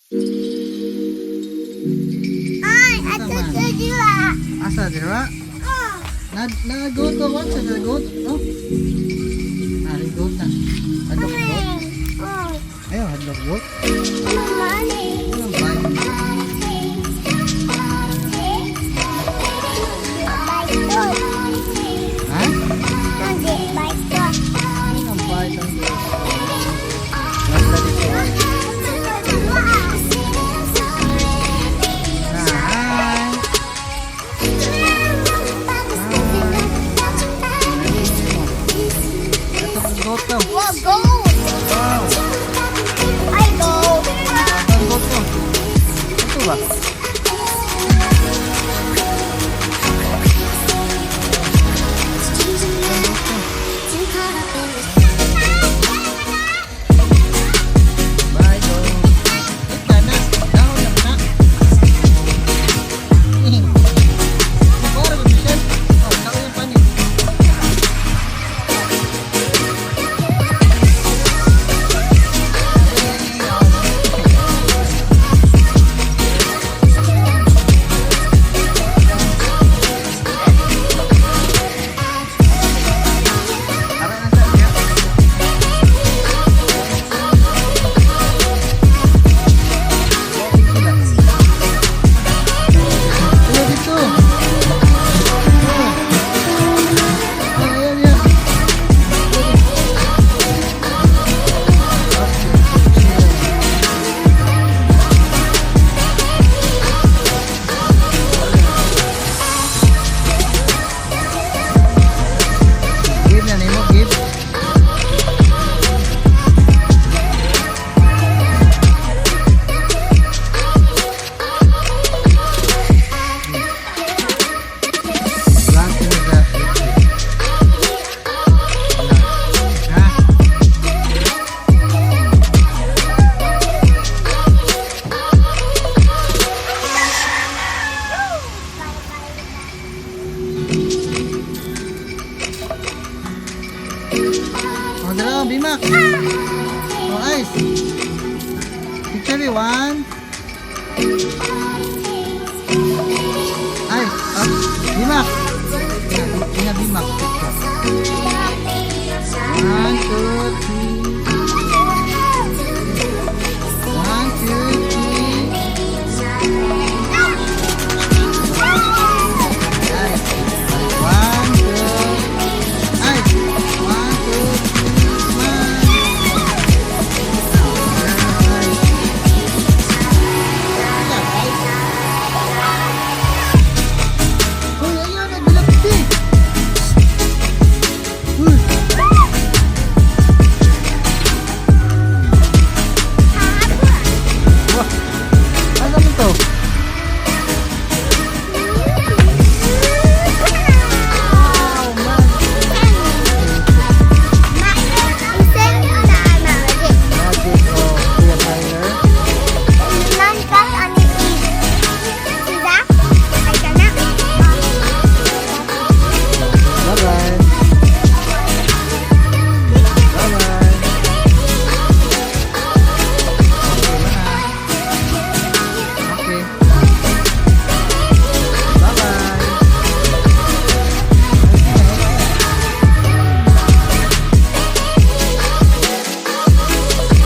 Ay, ato sa diwa. Asa dira? Oh. Na na goat ko what sa goat, no? Ari goat na. Hadlok goat. Oh. Ayo hadlok goat. Mami. Anong bay? Ha? Anong bay tang goat? Basta dito. Hi. Ito ang goat ko. Wow. Ang goat ko. Ito ba? Bye, goat. Ito na. Down na na. Eh. Siguro, Michelle. Oh, tao yung panit. Ara na sa iya. Hello dito. Oh. Oh, ayan, ayan. Give na nimo, give. Vlog ko na sa YouTube. Vlog. Ha? Oh, dalawa, Bimac. Oh, ice. Picture eh, one. Ay, oh, Bimac. Ina, ina Bimac. Picture. One, two, three.